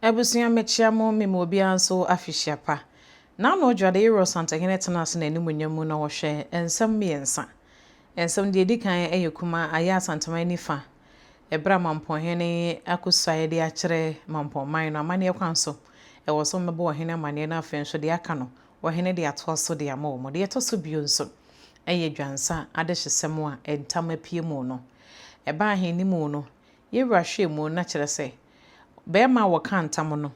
Abusua mekyia mo mema obiara nso afehyia pa. N'ano Odwoade Yerɔ Santehene tena ase n'animuonyam mu na ɔhwɛ nsɛm mmiɛnsa. Nsɛm deɛ edi kan yɛ kuma ayɛ Asanteman nifa ɛberɛ a Mampɔnhene akɔsuae de akyerɛ Mampɔnman no amanneɛ kwan so. Ɛwɔ sɛ wɔbɛbɔ ɔhene amanneɛ na afei nso deɛ aka no ɔhene de atoa so de ama wɔn. Deɛ ɛtɔ so bio nso yɛ Dwansa adehyesɛm a ntam apue mu no. Ɛbaa ahenni mu no, Yɛwura hwɛɛ mu na kyerɛ sɛ, barima a wɔkaa ntam no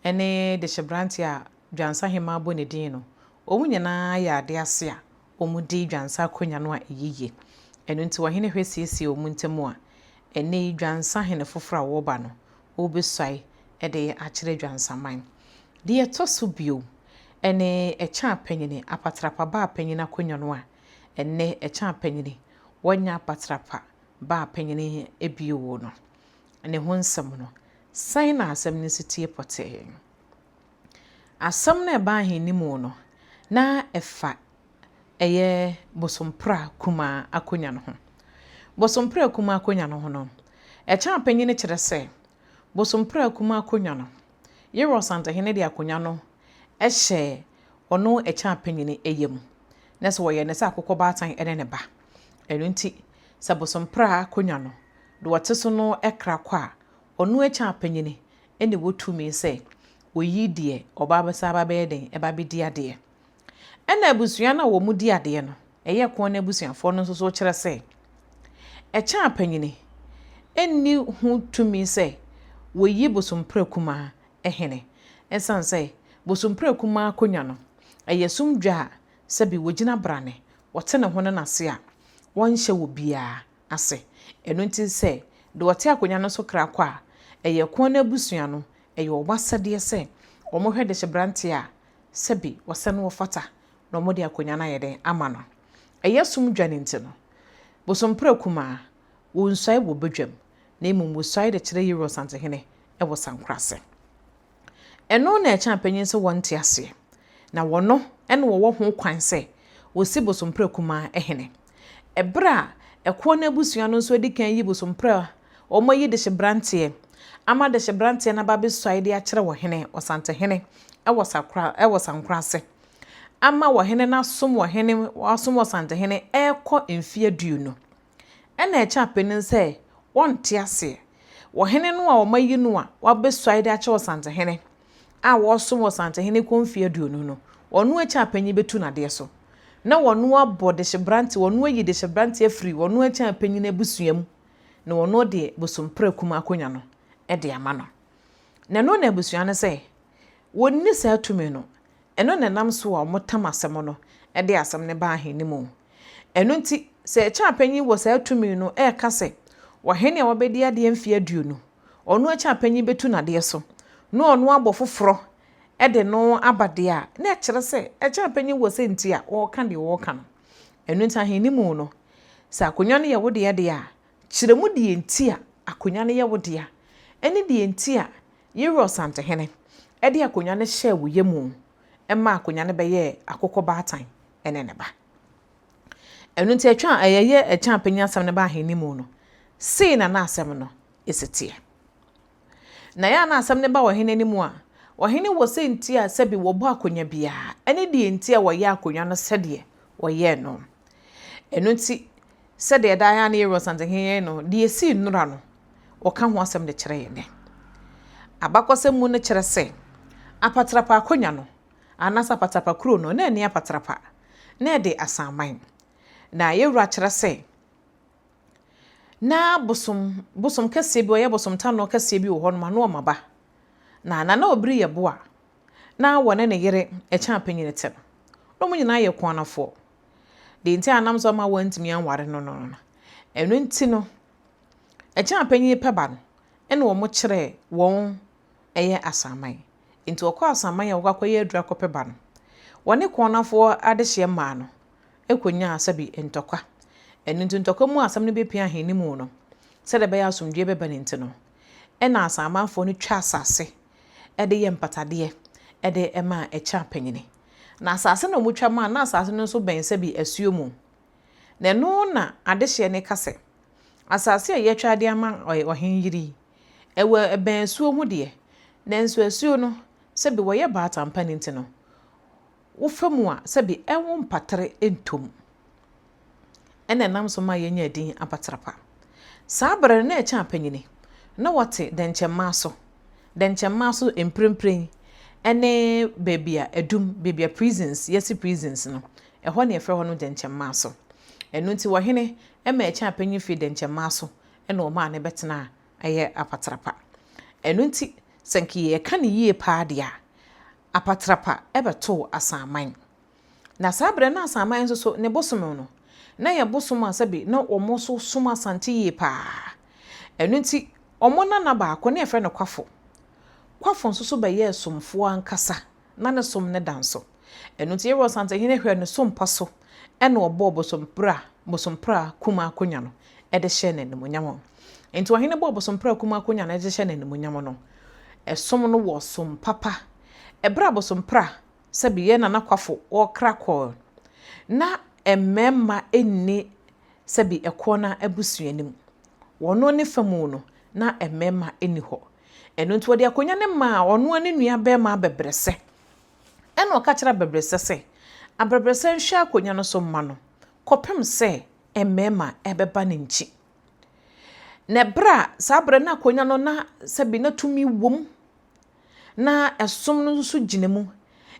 ne dehyeberanteɛ a Dwansa Hemaa bɔ ne din no, wɔn nyinaa yɛ ade ase a wɔdi Dwansa akonnwa no a ɛyɛ yie. Ɛno nti ɔhene hwɛ siesie wɔn ntam a, ɛnnɛ yi Dwansa hene foforɔ a wɔreba no, wɔrebɛsuae de akyerɛ Dwansaman. Deɛ ɛtɔ so bio ne Ɛkyɛn Apanyini, Apatrapa Baa Panyin akonnwa no a ɛnnɛ Ɛkyɛn Apanyini wɔnyɛ Apatrapa Baa Panyin bio no, ne ho nsɛm no, sɛn na asɛm no si tie pɔtee? Asɛm no a ɛbaa ahenni mu no, na ɛfa ɛyɛ Bosompra Kumaa akonnwa no ho. Bosompra Kumaa akonnwa no ho no, Ɛkyɛn Apanyin kyerɛ sɛ Bosompra Kumaa akonnwa no, Yerɔ Ɔsantehene de akonnwa no hyɛɛ ɔno Ɛkyɛn Apanyin yam, na sɛ wɔyɛ no sɛ akokɔ baatan ne ne ba. Ɛno nti, sɛ Bosompra akonnwa no, deɛ ɔte so no kra kɔ a, ɔno Ɛkyɛn Apanyin na ɛwɔ tumi sɛ ɔyi deɛ ɔba abɛsan aba abɛyɛ dɛn, ɛba abɛdi adeɛ. Ɛna abusua no a wɔdi adeɛ no, ɛyɛ ko no abusuafoɔ no nso so kyerɛ sɛ, Ɛkyɛn Apanyin nni ho tumi sɛ wɔyi Bosompra Kumaa hene. Ɛsiane sɛ Bosompra Kumaa akonnwa no, ɛyɛ som dwa a sɛbi wɔgyina brane, wɔte ne ho ne n'ase a, wɔnhyɛ wɔ biara ase. Ɛno nti sɛ deɛ ɔte akonnwa no so kra kɔ a, ɛyɛ ko no abusua no, ɛyɛ wɔn asɛdeɛ sɛ wɔhwɛ dehyeberanteɛ a sɛbi wɔsɛ no wɔfata na wɔde akonnwa no ayɛ dɛn ama no. Ɛyɛ som dwa no nti no, Bosompra Kumaa, wɔnsuae wɔ badwam, na mmom wɔsuae de kyerɛ Yerua Ɔsantehene wɔ Sankorase. Ɛno na ɛkyɛn apanyin sɛ wɔnte aseɛ, na wɔno na wɔwɔ ho kwan sɛ wɔsi Bosompra Kumaa hene. Ɛberɛ a ɛkoɔ no abusua no nso adi kan yi Bosompra a wɔayi dehyeberanteɛ ama dehyeberanteɛ no aba abɛsuae de akyerɛ ɔhene, Ɔsantehene, wɔ Sakora, wɔ Sankorase ama ɔhene no asom ɔhene, asom Ɔsantehene rekɔ mfeɛ 20. Ɛna ɛkyɛ apanin sɛ wɔnte aseɛ. Ɔhene no a wɔayi no a wabɛsuae de akyerɛ Ɔsantehene a wɔresom Ɔsantehene kɔ mfeɛ 20 no, ɔno akyɛ apanyin bɛtu n'adeɛ so. Na wɔno abɔ dehyeberante, wɔno ayi dehyeberante afiri wɔno akyɛ apanyin abusua mu, na wɔno de Bosompirakum akonnwa no de ama no. Na ɛno na abusua no sɛ wɔnni saa tumi no, ɛno na ɛnam so a wɔtam asɛm no de asɛm no ba ahenni mu. Ɛno nti, sɛ ɛkyɛ apanyin wɔ saa tumi no reka sɛ ɔhene a wabɛdi adeɛ mfeɛ 20, ɔno akyɛ apanyin bɛtu n'adeɛ so, na ɔno abɔ foforɔ de no aba deɛ a, na ɛkyerɛ sɛ ɛkyɛ apanyin wɔ sɛ nti a ɔreka deɛ ɔreka no. Ɛno nti ahenni mu no, sɛ akonnwa no yɛ wo deɛ deɛ a, kyerɛ mu deɛ nti a akonnwa no yɛ wo dea, ɛne deɛ nti a Yerua Ɔsantehene de akonnwa no hyɛɛ wo yam maa akonnwa no bɛyɛɛ akokɔ baatan ne ne ba. Ɛno nti ɛtwa a ɛyɛ ɛkyɛ apanyin asɛm no ba ahenni mu no, sei na na asɛm no si teɛ. Na ɛyɛ a na asɛm no ba ɔhene anim a, ɔhene wɔ sɛ nti a sɛbi wɔbɔ akonnwa biara, ɛne deɛ nti a wɔyɛ akonnwa no sɛdeɛ wɔyɛɛ no. Ɛno nti, sɛdeɛ daa yɛa ne yɛwura Ɔsantehene yɛn no, deɛ ɛsii nnora no, wɔka ho asɛm de kyerɛ yɛn nnɛ. Abakɔsɛm mu no kyerɛ sɛ, apatrapa akonnwa no, anaasɛ apatrapa kuro no, na ɛnni apatrapa, na ɛde asanman. Na yɛwura kyerɛ sɛ, na bosom, bosom kɛseɛ bi, ɔyɛ bosom tanɔ kɛseɛ bi wɔ hɔnom a na ɔma ba. Na Nana Obiri yɛ boa na wɔne ne yere Ɛkyɛn Panyin te no, na wɔn nyinaa yɛ Koanafoɔ. Deɛ nti a nam so ama wɔantumi anware no no no, ɛno nti no, Ɛkyɛn Panyin pɛ ba no, ɛna wɔn kyerɛɛ wɔn ɛyɛ asaman. Nti wɔkɔ asaman a wɔkɔ akɔyɛ aduru akɔpɛ ba no, wɔne Koanafoɔ adehyeɛ mmaa no kɔnyaa sɛbi ntɔkwa. Ɛno nti ntɔkwa mu asɛm no bɛpia ahenni mu no, sɛdeɛ ɛbɛyɛ asomdwoeɛ bɛba no nti no, ɛna asamanfoɔ no twa asase de yɛ mpatadeɛ de maa ɛkyɛ apanyini. Na asase na wɔtwa maa na asase no nso bɛn sɛbi asuo mu. Na ɛno na adehyeɛ no ka sɛ, asase a yɛatwa de ama ɔhene yere yi, ɛwɔ ɛbɛn asuo ho deɛ, Nanso asuo no, sɛbe wɔyɛ baatan pa no nti no, wofa mu a sɛbe ɛwo mpatere ntom. Ɛna ɛnam so ma yɛnya din Apatrapa. Saa berɛ no na ɛkyɛn apanyini na wɔte dɛnkyɛmma so. Dɛnkyɛmma so mprempren ne baabi a adum, baabi a prisons, yɛsi prisons no, ɛhɔ na yɛfrɛ hɔ no dɛnkyɛmma so. Ɛno nti wɔhene ma ɛkyɛn apanyin firi dɛnkyɛmma so ɛna ɔmaa ne bɛtena ɛyɛ Apatrapa. Ɛno nti sɛ nka yɛka ne yie paa deɛ a, Apatrapa ɛbɛtoo Asaman. Na saa berɛ no Asaman nso so ne bosom no, na yɛ bosom a sɛbi na wɔn nso som Asante yie paa. Ɛno nti wɔn nana baako ne yɛfrɛ no Kwafo. Kwafo nso so bɛyɛɛ somfoɔ ankasa na ne som ne da nso. Ɛno nti yɛwɔ Asantehene hwɛ ne som pa so ɛna ɔbɔɔ Bosompra kuma akonnwa no ɛde hyɛ n'animonyam. Nti ɔhene bɔɔ Bosompra kuma akonnwa no ɛde hyɛ n'animonyam no, ɛsom no wɔ som papa. Ɛberɛ a Bosompra sɛbi yɛ nana Kwafo ɔrekra kɔɔ na mmarima nni sɛbi ɛkoɔ no abusua anim. Wɔno ne fa mu no na mmarima nni hɔ. Ɛno nti wɔde akonnwa no maa ɔno ne nua barima Abɛbrɛsɛ. Ɛna ɔka kyerɛ Abɛbrɛsɛ sɛ, Abɛbrɛsɛ nhwɛ akonnwa no so mma no kɔpem sɛ mmarima ɛbɛba ne nkyi. Na ɛberɛ a saa berɛ na akonnwa no na sɛbi na tumi wom na ɛsom no nso gyina mu.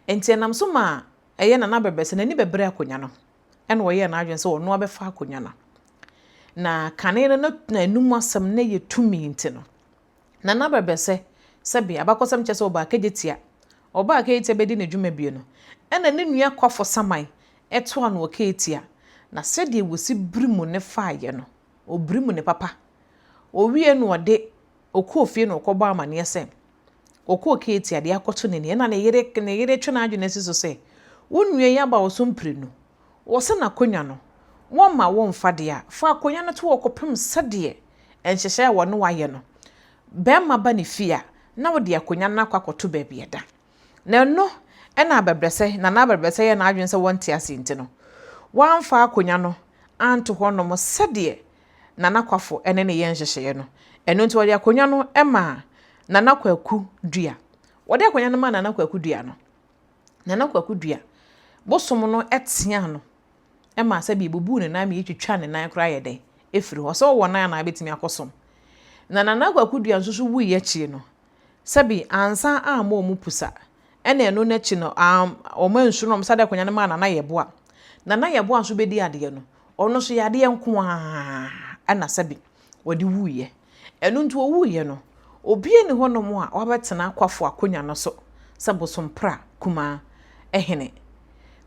Nti ɛnam so ma ɛyɛ nana Abɛbrɛsɛ n'ani bɛbrɛ akonnwa no. Ɛna ɔyɛɛ n'adwene sɛ ɔno abɛfa akonnwa no. Na kane no na n'anum asɛm na yɛ tumi nti no, nana Abɛbrɛsɛ sɛbi abakɔsɛm kyerɛ sɛ ɔbaa Kejetia. Ɔbaa Kejetia bɛdi ne dwuma bie no, ɛna ne nua Kwafo Saman ɛtoa no wɔ Kejetia. Na sɛdeɛ wɔsi biri mu ne faeɛ no, ɔbiri mu ne papa. Owie no ɔde ɔkɔɔ fie na ɔkɔbɔ amanneɛ sɛ ɔkɔɔ Kejetia deɛ akɔto n'ani. Ɛna ne yere twe n'adwene asi so sɛ, wo nua yi aba wo so mprenu. Wɔsɛ n'akonnwa no, wɔmma wɔmfa deɛ a, fa akonnwa no to hɔ kɔpem sɛdeɛ nhyehyɛe a wɔne wayɛ no. Bɛrima ba ne fie a, na wɔde akonnwa no akɔ akɔto baabi ɛda. Na ɛno ɛna Abɛbrɛsɛ, nana Abɛbrɛsɛ yɛ n'adwene sɛ wɔnte ase nti no, wɔamfa akonnwa no anto hɔnom sɛdeɛ nana Kwafo ɛne ne yɛ nhyehyɛeɛ no. Ɛno nti wɔde akonnwa no maa nana Kwaku Dua. Wɔde akonnwa no maa nana Kwaku Dua no, nana Kwaku Dua, bosom no ɛtea no ɛma sɛ bi ne nan ma yɛtwitwa ne nan koraa yɛ dɛn ɛfiri hɔ. Sɛ ɔwɔ nan anaa bɛtumi akɔsom. Na nana Kwaku Dua nso so wuiɛ akyire no, sɛbi ansa amma ɔmo pusa. Ɛna ɛno n'akyi no, ɔmo ansu no, ɔmo sade akonnwa no maa nana Yɛboa. Nana Yɛboa nso bɛdi adeɛ no, ɔno nso yɛ adeɛ nko ara ɛna sɛbi wɔde wuiɛ. Ɛno nti ɔwuiɛ no, obiara ni hɔnom a wabɛtena Kwafo akonnwa no so sɛ Bosompra kumaa ɛhene.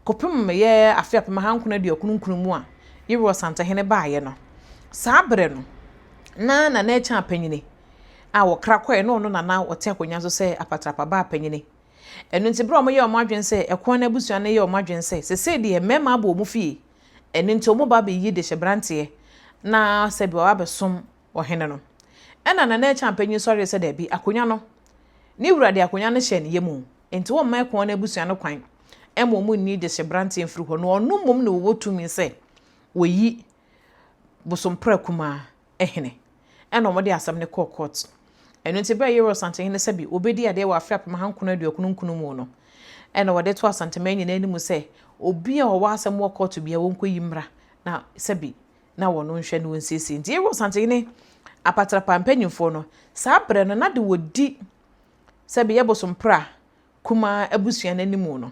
Kɔpem yɛ afe 1999 mu a Yɛwura Asantehene baeɛ no, saa berɛ no, na nana Ɛkyɛn apanyini a wɔkra kɔɛ na ɔno nana ɔte akonnwa so sɛ Apatrapa baa panyini. Ɛno nti berɛ a wɔyɛ wɔn adwene sɛ ɛkoa no abusua no yɛ wɔn adwene sɛ sesei deɛ mmarima abɔ wɔn fie, ɛno nti wɔn ba abɛyi de hyɛ branteɛ na sɛbi wɔaba abɛsom ɔhene no. Ɛna nana Ɛkyɛn apanyin sɔre sɛ daabi, akonnwa no ne wura de akonnwa no hyɛ ne yam o, nti wɔmma ɛkoa no abusua no kwan ɛma wɔn nni de hyɛ branteɛ mfiri hɔ na ɔno mmom na wɔwɔ tumi sɛ wɔyi Bosompra kumaa ɛhene. Ɛna wɔde asɛm no kɔɔ court. Ɛno nti berɛ a Yɛwura Asantehene sɛbi obɛdi adeɛ wɔ afe 1999 mu no, ɛna wɔde to Asanteman nyinaa anim sɛ obi a ɔwɔ asɛm wɔ court bia wɔnkɔyi mmra na sɛbi na wɔn nhwɛ no wɔnsiesie. Nti Yɛwura Asantehene Apatrapa mpanyinfoɔ no, saa berɛ no na de wɔdi sɛbi yɛ Bosompra kumaa abusua no anim no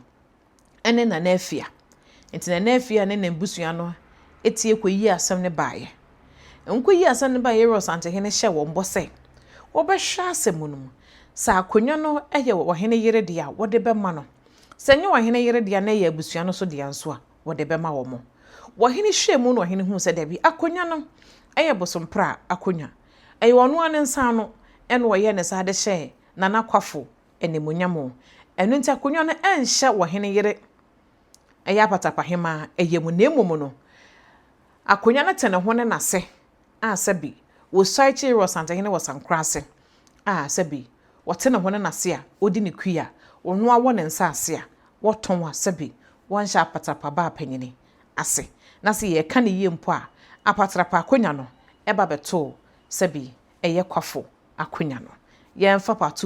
ɛne Nana Afia. Nti Nana Afia ne n'abusua no etie kɔyi asɛm no baeɛ. Nkɔyi asɛm no baeɛ, Yɛwura Asantehene hyɛ wɔn bɔ sɛ wɔbɛhwɛ asɛm no mu. Sɛ akonnwa no yɛ ɔhene yere deɛ a, wɔde bɛma no. Sɛ nyɛ ɔhene yere deɛ na ɛyɛ abusua no so deɛ nso a, wɔde bɛma wɔn. Wɔhene hwɛ mu na ɔhene hu sɛ dabi, akonnwa no ɛyɛ Bosompra akonnwa. Ɛyɛ ɔno ara ne nsa ano ɛna ɔyɛ ne saa de hyɛ nana Kwafo animuonyam o. Ɛno nti akonnwa no ɛnhyɛ ɔhene yere ɛyɛ Apatapahema ɛyɛ mu, na mmom no akonnwa no te ne ho ne n'ase a sɛbi wɔsuae kyerɛ wɔ Asantehene wɔ Sankora ase a sɛbi wɔte ne ho ne n'ase a ɔdi ne kui a ɔno awɔ ne nsa ase a wɔtɔn a sɛbi wɔnhyɛ Apatrapa baa panyini ase. Na sɛ yɛka ne yie mpo a, Apatrapa akonnwa no ɛba bɛtoo sɛbi ɛyɛ Kwafo akonnwa no. Yɛmfa pato.